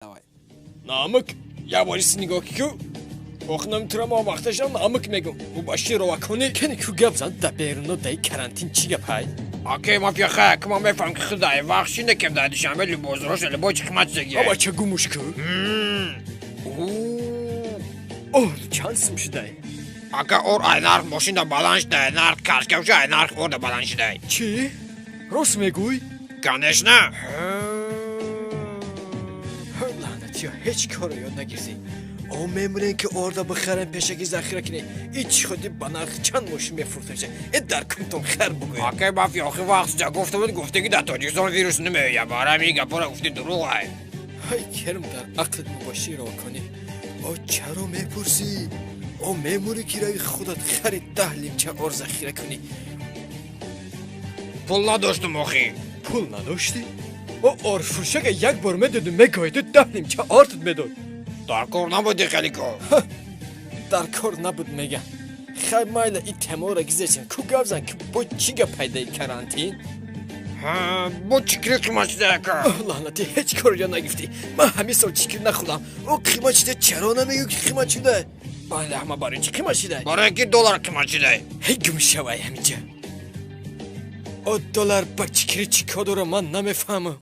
Давай. Намук, як бориси нигоҳ ки ку. Охинам тура мо вақташам намук мегум. Мубашир овакони кени ку гап зан да беруно даи карантин чӣ гап ҳай? Аке мафия, хай, ки ман мефаҳмам, ки худай вақт шинда кем дар Душанбе либосрош либо чи қимат шудагия. Абача, гумуш ку. Ор чанд сум шудай? Ака, ор ай нарх мошинда баланд шудай, нарх кашкавша ай нарх орда баланд шудай. Чӣ? Рост мегӯй? Конечно. Лаънатиё, ҳеҷ корро ёд нагирдӣ. О мемонем, ки орда бихарем, пешакӣ захира кунем. Ич худи ба нарх чанд мошин мефурӯхташа. Э, дар кунтон хар бугӯям. Аке мафия, охи вақт шуда гуфта буд, гуфте ки дар Тоҷикистон вирус намеояд, барам ин гапора гуфти, дурӯғ ай. Ҳай, керм дар ақлит, мубошир оваконӣ. О чаро мепурсӣ? О мемурӣ, ки рави худат хари, 10 лимча ор захира кунӣ. Пул надоштум охи. Пул надоштӣ? О орфурӯшага як бор медоду мегоиду, 10 лимча ортат медод. Дар кор набуди хеле ко. Дар кор набуд мега. Хай, майла, и темора гизечем. Ку гап зан, ки бо чӣ гап пайдаи карантин? Бо чикри қимат шуда, ака. Лаънатӣ, ҳеҷ корро ёд нагирифтӣ. Ман ҳамин сол чикир нахӯрдам. О қимат шуда, чаро намегӯ, ки қимат шуда? Майла, ҳама барои чӣ қимат шуда? Барои ки доллар қимат шуда. Ҳей, гум шавай ҳаминҷа. О доллар ба чикири чӣ кор дорам, ман намефаҳмам.